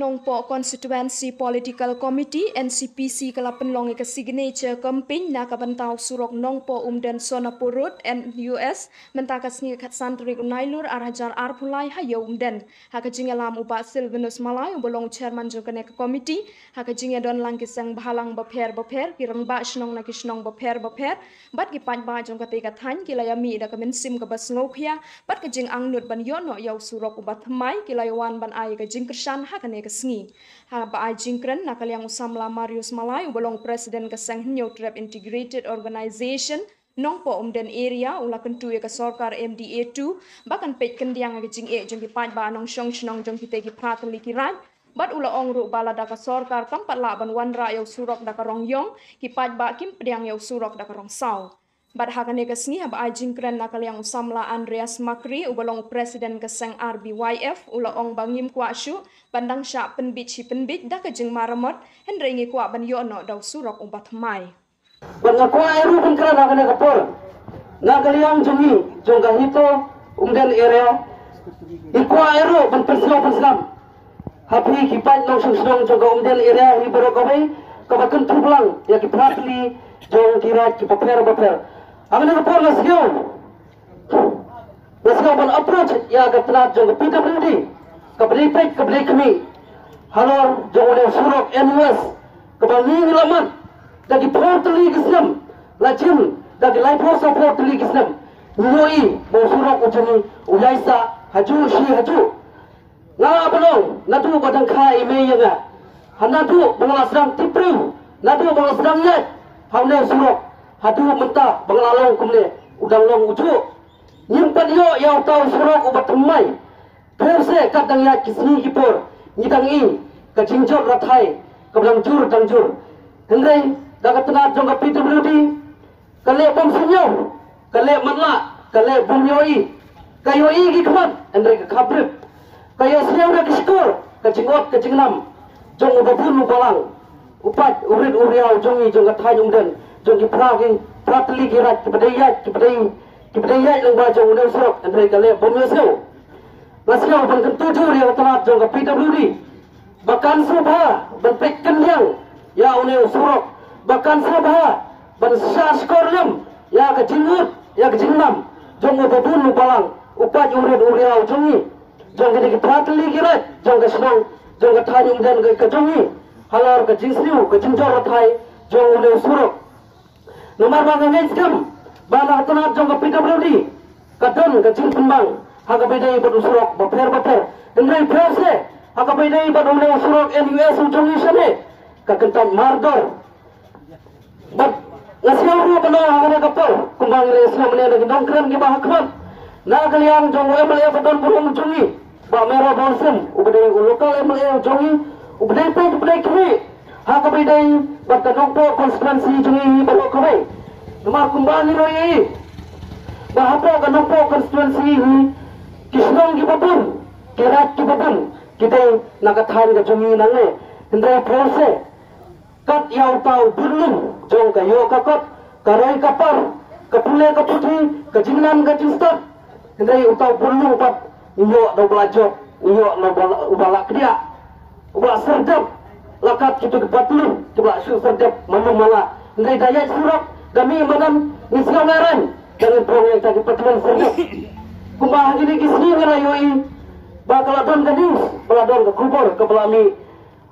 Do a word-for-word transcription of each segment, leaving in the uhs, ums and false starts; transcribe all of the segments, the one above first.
Nongpoh Constituency Political Committee, N C P C, ka la pynlong ïa ka signature campaign na ka bynta u surok Nongpoh Umden Sonapur Road, N U S, mynta ka sngi khatsan tarik u Nailur ar hajar arphew lai ha Ïew Umden. Ha ka jingïalam u Bah Silvanus Malai uba long u chairman jong kane ka committee, ha ka jingïadon lang ki seng bhalang bapher bapher, ki rangbah shnong na ki shnong bapher bapher, bad ki paidbah jong katei ka thaiñ ki la ïamih da ka mynsiem kaba sngewkhia bad ka jingangnud ban ïoh noh ïa u surok uba thymmai, ki la ïawan ban ai ka jingkyrshan ha kane ka sngi. Haba ai jingkren na ka liang u samla Marius Malai uba long president ka seng Hynñiewtrep Integrated Organization Nongpoh Umden Area, u la kyntu ïa ka sorkar M D A two ba kan peit kyndiang ïa ka jingeh jong ki paidbah nongshong shnong jong kitei ki phra tylli ki raid. Bad u la ong ruh ba lada ka sorkar kam pat lah ban wanrah ïa u surok da ka rong ïong, ki paidbah kim pdiang ïa u surok da ka rong saw. Bad ha kane ka sngi haba ai jingkren na ka liang u samla Andreas Makri uba long u president ka seng R B Y F, u la ong ba ngim kwah shuh ban dang shah pynbit shi pynbit da ka jingmaramot, hynrei ngi kwah ban ïoh noh da u surok uba thymmai. Bad nga kwah ïa ruh ban kren ha kane ka por na ka liang jong ngi jong ka HITO Umden area. Ngi kwah ïa ruh ban pynsngew pynsngam ha phi ki paid nongshong shnong jong ka Umden area hi baroh kawei, kaba kynthup lang ïa ki phra tylli jong ki raid ki bapher bapher. Ha kane ka por nga sngew Nga sngew ban approach ïa ka tnat jong ka P W D, kaba dei peit kaba dei khmih halor jong une u surok N U S, kaba ngi ngi la mad da ki phew tylli ki snem, la jin da ki laiphew saw phew tylli ki snem. Ngi ïohi ba u surok u jong ngi u ïaisah hajuh shi hajuh. Nga la pynlong naduh ba dang kha i mei ïa nga, ha naduh ba nga la sdang tip briew, naduh ba nga la sdang ïaid ha une u surok, haduh mynta ba nga la long kumne u dang long u juh. Ngim pat ïoh ïa uta u surok uba thymmai. Pher seh kat dang ïaid ki sngi ki por ngi dang i ka jingjot rathai kaba dang jur dang jur. Hynrei da ka tnat jong ka P W D, ka leh bym sngewsih, ka leh matlah, ka leh bym ïohi. Ka ïohi ki khmat hynrei ka khap rip. Ka ïohsngew da ki shkor ka jingot ka jingnam jong uba bun uba lang, u paid u rit u riaw jong ngi jong ka thaiñ Umden, jong ki phra ki phra tylli ki raid kiba dei ïaid kiba dei kiba dei ïaid lyngba jong une u surok, hynrei ka leh bym ïohsngew. Nga sngew ban kyntu jur ïa ka tnat jong ka P W D ba kan sngewbha ban peit kyndiang ïa une u surok, ba kan sngewbha ban shah shkor lem ïa ka jingud ïa ka jingnam jong uba bun uba lang, u paid u rit u riaw jong ngi, jong kine ki phra tylli ki raid jong ka shnong, jong ka thaiñ Umden ka jong ngi, halor ka jingsniew ka jingjot rathai jong une u surok. Namar ba nga ngeit skhem ba na ka tnat jong ka P W D ka don ka jingpynbang ha kaba ïadei bad u surok bapher bapher. Hynrei pher seh ha kaba ïadei bad une u surok N U S u jong ngi shane, ka kyntait mardor. Bad nga sngew ruh ba na ha kane ka por, kumba ngi la ïasngewbha na ki nongkren kiba ha khmat, na ka liang jong u M L A ba don burom u jong ngi, Bah Mayralborn Syiem, uba dei u local M L A u jong ngi, uba dei peit uba dei khmih ha kaba ïadei bad ka Nongpoh constituency jong ngi baroh kawei. Namar kumba ngi la ïohi ba hapoh ka Nongpoh constituency hi, ki shnong kiba bun, ki raid kiba bun ki dei na ka thaiñ ka jong ngi nangne. Hynrei pher seh kat ïa uta u budlum jong ka ïoh ka kot, ka roi ka par, ka pule ka puthi, ka jingnam ka jingstad. Hynrei uta u budlum pat ngi ïoh da uba la jop, ngi ïoh da uba la, uba la kdiah, uba la serdep. La kat kito ki patlun kiba la shu serdep malu mala. Hynrei da ïaid surok da mih madan ngi sngew ngaraiñ da ngin prong ïa kita ki patlun serdep. Kumba ha kine ki sngi ngi la ïohi ba ka la don ka news, ba la don ka khubor kaba la mih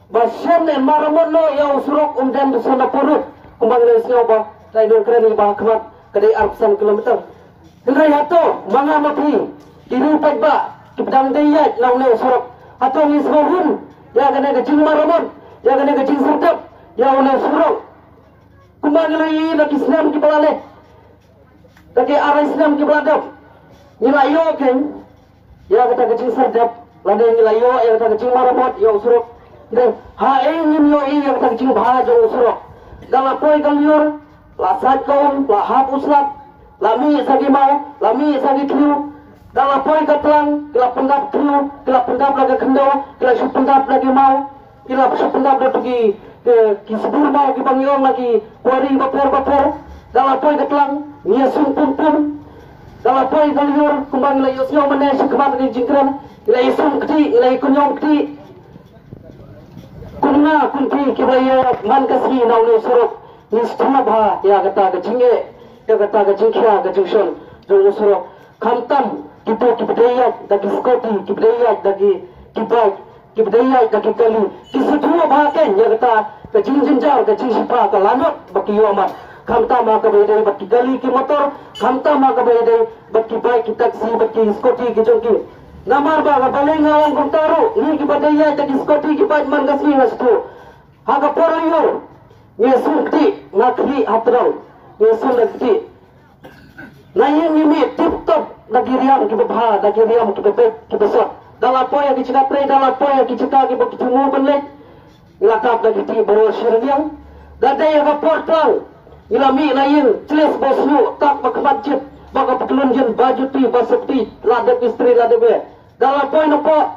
ba shen yn maramot noh ïa u surok Umden to Sonapur Road, kumba ngi la ïohsngew ba, trai nongkren ngi ba ha khmat ka dei arphew san kilometer. Hynrei hato ma nga ma phi ki riew paidbah kiba dang dei ïaid na une u surok, hato ngi sngewhun ïa kane ka jingmaramot, ïa kane ka jingserdep ïa une u surok? Kumba ngi la ïohi na ki snem kiba la leit, da ki arai snem kiba la dep, ngi la ïoh kein ïa kata ka jingserdep, lane ngi la ïoh ïa kata ka jingmaramot ïa u surok. Hynrei haei ngim ïohi ïa kata ka jingbha jong u surok? Da la poi ka lyiur, la sait ka um, la hap u slap, la mih sa ki maw, la mih sa ki thliew. Da la poi ka tlang, ki la pyndap thliew, ki la pyndap la ka khyndew, ki la shu pyndap la ki maw, ki la shu pyndap da ki, ki, ki sbur maw kiba ngi ong la ki quarry bapher bapher. Da la poi ka tlang, ngi ïasum pum pum. Da la poi ka lyiur, kumba ngi la ïohsngew mynne shakhmat ka jingkren, ngi la ïasum kti, ngi la ïakynñiom kti. Kum ki kiba ïa man ka sngi na une u surok, ngi sngewbha ïa kata ka jingeh, ïa kata ka jingkhia ka jingshon jong u surok. Khamtam kito kiba dei ïaid da ki scooty, kiba dei ïaid da ki, ki bike, kiba dei ïaid da ki kali, ki sngewbha kein ïa kata ka jingjynjar, ka jingshipa ka lanot ba ki ïoh mat. Khamtam ha kaba ïadei bad ki kali ki motor, khamtam ha kaba ïadei bad ki bike, ki taxi, bad ki scooty ki jong ki. Namar ba ka balei nga ong kumta ruh, ngi kiba dei ïaid da ki scooty ki bike man ka sngi nga sngewthuh. Ha ka por lyiur ngi sum kti, nga khlieh ha tdong, ngi sum da kti. Na ïing ngi mih tip top da ki riam kiba bha, da ki riam kiba beit kiba sot. Da la poi ha ki jaka trei, da la poi ha ki jaka kiba ki thmu ban leit, ngi la dap da ki kti baroh shi rynïeng. Da dei ha ka por tlang ngi la mih na ïing, chlis bad snieh, tak ba khmat jied, ba ka patlun jin, ba juti, ba sopti, la dep istri, la dep eh. Da la poi na pok,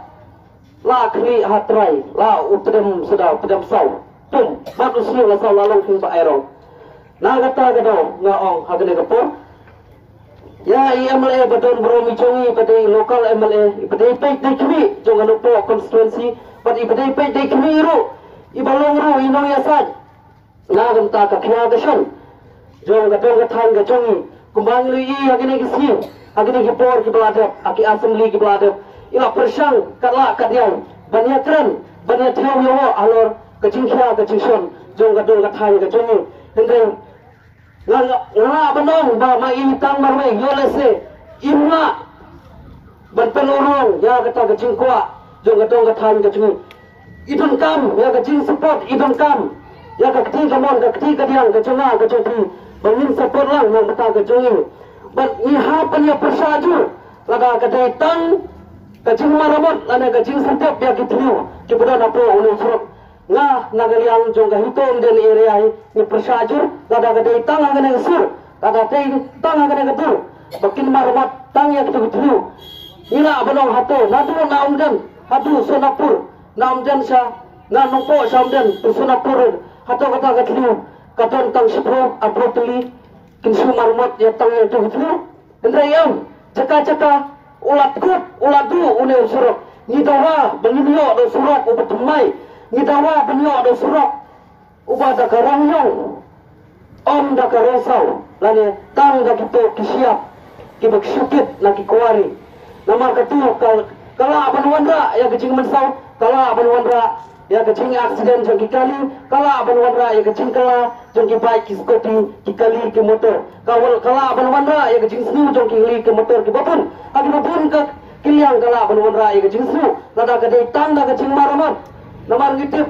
la khlieh ha trai, la u tdem sdang, tdem saw. Tum, bad u snieh la saw, la long khing ba airong. Na kata ka daw nga ong ha kane ka por, ïa i M L A ba don burom i jong ngi, ba dei local M L A, i ba dei peit dei khmih jong ka Nongpoh constituency, bad i ba dei peit dei khmih ruh, i ba long ruh i nongïasaid na ka bynta ka khia ka shon jong ka dong ka thaiñ ka jong ngi. Kumba ngi la ïohi ha kine ki sngi, ha kine ki por kiba la dep, ha ki assembly kiba la dep, i la pyrshang kat lah kat jai ban ïakren, ban ïathew ïa u halor ka jingkhia ka jingshon jong ka dong ka thaiñ ka jong ngi. Hynrei nga, nga, nga lah ban ong ba ma i tang marwei, ïoh lehse im lah ban pynurlong ïa kata ka jingkwah jong ka dong ka thaiñ ka jong ngi. I donkam ïa ka jingsupport, i donkam ïa ka kti kamon, ka kti kadiang ka jong nga ka jong phi, ba ngin support lang na kata ka jong ngi. Bad ngi hap ban ïa pyrshah jur lada ka dei tang ka jingmaramot lane ka jingsngewthuh ïa ki thliew kiba don hapoh une u surok. Nga na ka liang jong ka HITO Umden area hi, ngi pyrshah jur lada ka dei tang ha kane ka sur, lada dei tang ha kane ka dur ba kin maramot tang ïa kito ki thliew. Ngi lah ban ong hato, naduh na Umden haduh Sonapur, na Umden sha, na Nongpoh sha Umden to Sonapur, hato kata ka thliew ka don tang shiphew arphew tylli, kin shu maramot ïa tang ïa kito ki thliew. Hynrei em, jaka jaka u la kut, u la duh une u surok. Ngi dawa ba ngin ïoh da u surok uba thymmai. Ngi dawa ban ïoh da u surok uba da ka rong ïong, ym da ka rong saw, lane tang da kito ki shyiap kiba shu kit na ki quarry. Namar katu ka, ka lah ban wanrah ïa ka jingmynsaw, ka lah ban wanrah ïa ka jing accident jong ki kali, ka lah ban wanrah ïa ka jingkylla jong ki bike, ki scooty, ki kali, ki motor. Ka wan, ka lah ban wanrah ïa ka jingsniew jong ki kali, ki motor kiba bun. Ha kiba bun ka, ki liang ka lah ban wanrah ïa ka jingsniew lada ka dei tang da ka jingmaramot. Namar ngi tip,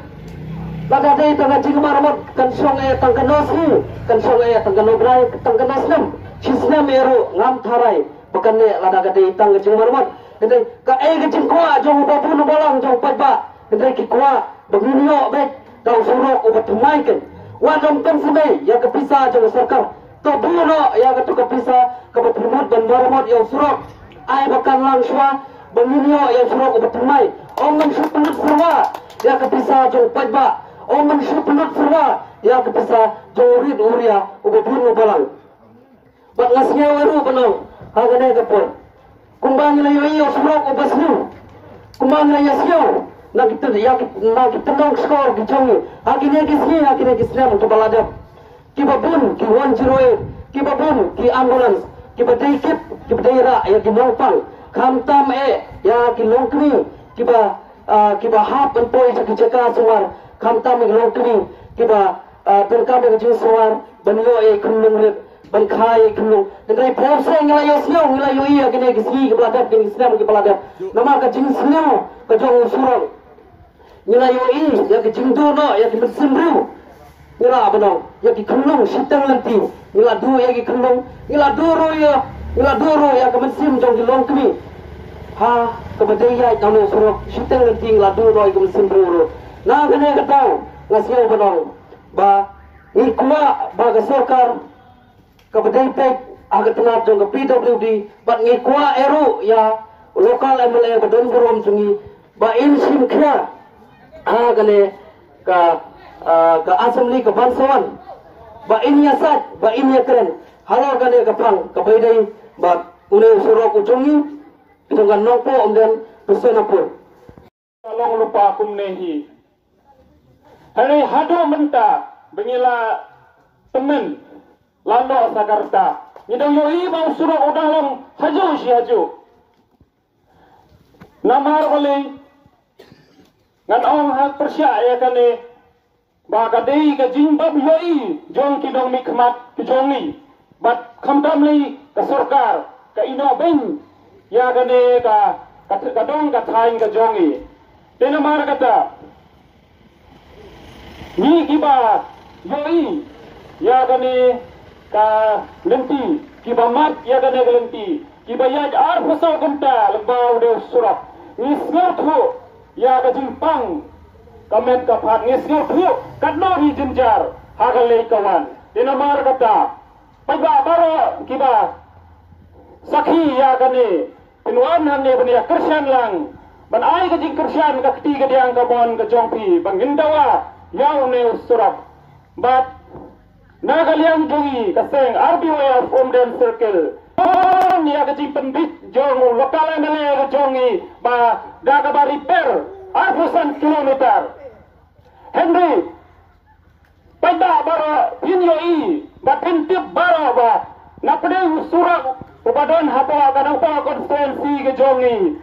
lada dei tang ka jingmaramot kan shong eh tang kano sngi, kan shong eh tang kano bnai, tang kano snem. Shi snem eh ruh ngam tharai ba kan neh lada ka dei tang ka jingmaramot. Hynrei kaei ka jingkwah jong u babun u balang jong u paidbah? Hynrei ki kwah ba ngin ïoh beit da u surok uba thymmai kein. Wat ym pynsmei ïa ka pisa jong ka sorkar. To buh noh ïa katu ka pisa kaba pynmut ban maramot ïa u surok. Ai ba kan lang shuwa ba ngin ïoh ïa u surok uba thymmai. Ym ban shu pynlut syrwa ïa ka pisa jong u paidbah. Ym ban shu pynlut syrwa ïa ka pisa jong u rit u ria, u babun u balang. Bad nga sngew ruh ban ong ha kane ka por, kumba ngi la ïohi ïa u surok uba sniew, kumba ngi la ïa sngew na ki tyn-, ïa ki, na ki tyndong shkor ki jong ngi ha kine ki sngi, ha kine ki snem kiba la dep, kiba bun ki one zero eight, kiba bun ki ambulance, kiba dei kit, kiba dei rah ïa ki nongpang, khamtam eh ïa ki longkmie kiba, ah, kiba hap ban poi sha ki jaka sumar, khamtam ïa ki longkmie kiba, ah, donkam ïa ka jingsumar ban ïoh ïa i khunlung rit, ban kha ïa i khunlung. Hynrei phew seh ngi la ïohsngew, ngi la ïohi ha kine ki sngi kiba la dep, kine ki snem kiba la dep. Namar ka jingsniew ka jong u surok, ngi la ïohi ïa ka jingduh noh ïa ki mynsiem briew. Ngi lah ban ong ïa ki khunlung shiteng lynti, ngi la duh ïa ki khunlung, ngi la duh ruh ïa, ngi la duh ruh ïa ka mynsiem jong ki longkmie. Ha kaba dei ïaid na une u surok shiteng lynti ngi la duh noh ïa ka mynsiem briew ruh. Na kane ka daw nga sngew ban ong ba ngi kwah ba ka sorkar kaba dei peit ha ka tnat jong ka P W D, bad ngi kwah eh ruh ïa u local M L A ba don burom jong ngi ba in shim khia ha kane ka, ah, ka assembly ka ban sa wan, ba in ïasaid, ba in ïakren halor kane ka phang kaba ïadei bad une u surok u jong ngi, jong ka Nongpoh Umden to Sonapur. Ka long lypa kumne hi. Hynrei haduh mynta ba ngi la tymmen la noh sa ka rta, ngi dang ïohi ba u surok u dang long hajuh shi hajuh. Namar balei ngan ong ha pyrshah ïa kane, ba ka dei ka jingbym ïohi jong ki nongmihkhmat ki jong ngi bad khamtam lei ka sorkar ka ïehnoh beiñ ïa kane ka, ka, ka dong ka thaiñ ka jong ngi. Te namar kata ngi kiba ïohi ïa kane ka lynti, kiba mad ïa kane ka lynti, kiba ïaid arphew saw kynta lyngba u dei u surok, ngi sngewthuh ïa ka jingpang ka met ka phad, ngi sngewthuh katno ngi jynjar ha ka leit ka wan. Te namar kata paidbah baroh kiba sakhi ïa kane, pynwan hangne ban ïa kyrshan lang, ban ai ka jingkyrshan ka kti ka diang ka mon ka jong phi, ba ngin dawa ïa une u surok. Bad na ka liang jong ngi ka seng R B Y F Umden Circle, ïa ka jingpynbit jong u local M L A ka jong ngi ba da kaba repair arphew san kilometer. Hynrei paidbah baroh phin ïohi bad phin tip baroh ba na pdeng u surok uba don hapoh ka Nongpoh constituency ka jong ngi,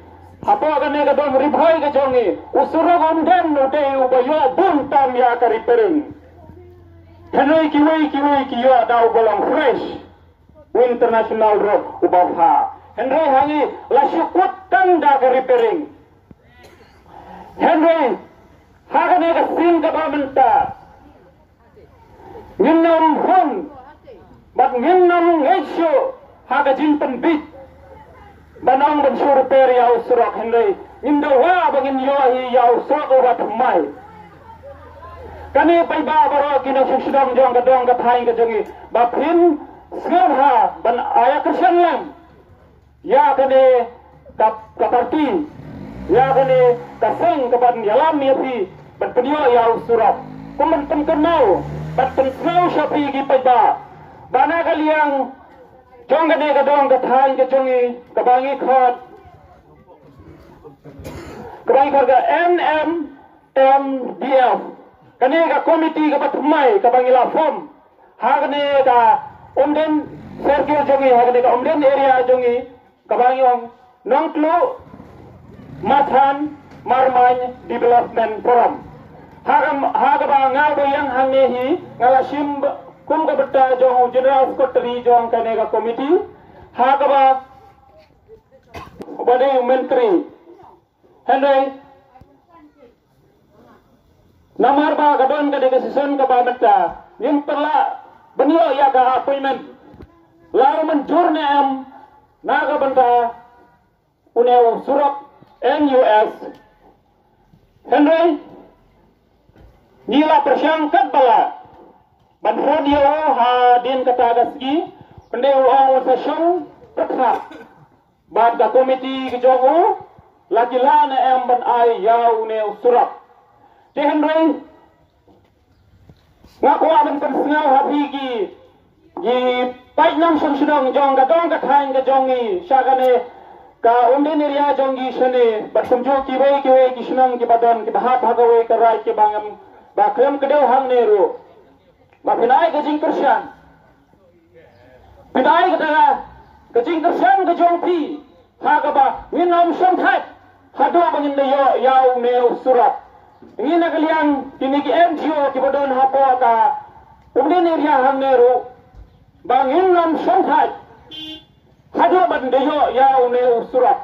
hapoh kane ka dong Ri Bhoi ka jong ngi, u surok Umden u dei uba ïoh bun tam ïa ka repairing. Hynrei kiwei kiwei ki ïoh da uba long fresh, u international road uba bha. Hynrei ha ngi la shu kut tang da ka repairing. Hynrei ha kane ka sien kaba mynta ngin ym hun bad ngin ym ngeit shuh ha ka jingpynbit ban ong ban shu repair ïa u surok, hynrei ngin dawa ba ngin ïoh hi ïa u surok uba thymmai. Kane paidbah baroh ki nongshong shnong jong ka dong ka thaiñ ka jong ngi, ba phin sngewbha ban ïa kyrshan lang ïa kane ka, ka party, ïa kane ka seng kaban ïalam ïa phi ban pynïoh ïa u surok, kum ban pynkynmaw ban pynsngew sha phi ki paidbah ba na ka liang jong kane ka dong ka thaiñ ka jong ngi kaba ngi khot, kaba ngi khot ka N M M D F, kane ka komiti kaba thymmai kaba ngi la form ha kane ka Umden Circle jong ngi, ha kane ka Umden area jong ngi, kaba ngi ong Nongtluh Mathan Marmain Development Forum. Ha ka, ha kaba nga u dei ïa hangne hi nga la shim kum ka bynta jong u General Secretary jong kane ka komiti, ha kaba ba dei u Myntri. Hynrei namar ba ka don ka dei ka session kaba mynta, ngim pat lah ban ïoh ïa ka appointment, la u mynjur ne em na ka bynta une u surok N U S. Hynrei ngi la pyrshang katba lah ban phone ïa u hadien kata ka sngi, hynrei u ong un sa shong pyrkhat bad ka komiti ka jong u la ki lah ne em ban ai ïa une u surok. Te hynrei nga kwah ban pynsngew ha phi ki, ki paid nongshong shnong jong ka dong ka thaiñ ka jong ngi sha kane ka Umden area jong ngi shane, bad kumjuh kiwei kiwei ki shnong kiba don kiba hap ha kawei ka raid kiba ngam, ba khlem kdew hangne ruh, ba phin ai ka jingkyrshan, pynai kata ka jingkyrshan ka jong phi ha kaba ngin ym shongthait haduh ba ngin da ïoh ïa une u surok. Ngi na ka liang kine ki N G O kiba don hapoh ka Umden area hangne ruh ba ngin ym shongthait haduh ban da ïoh ïa une u surok.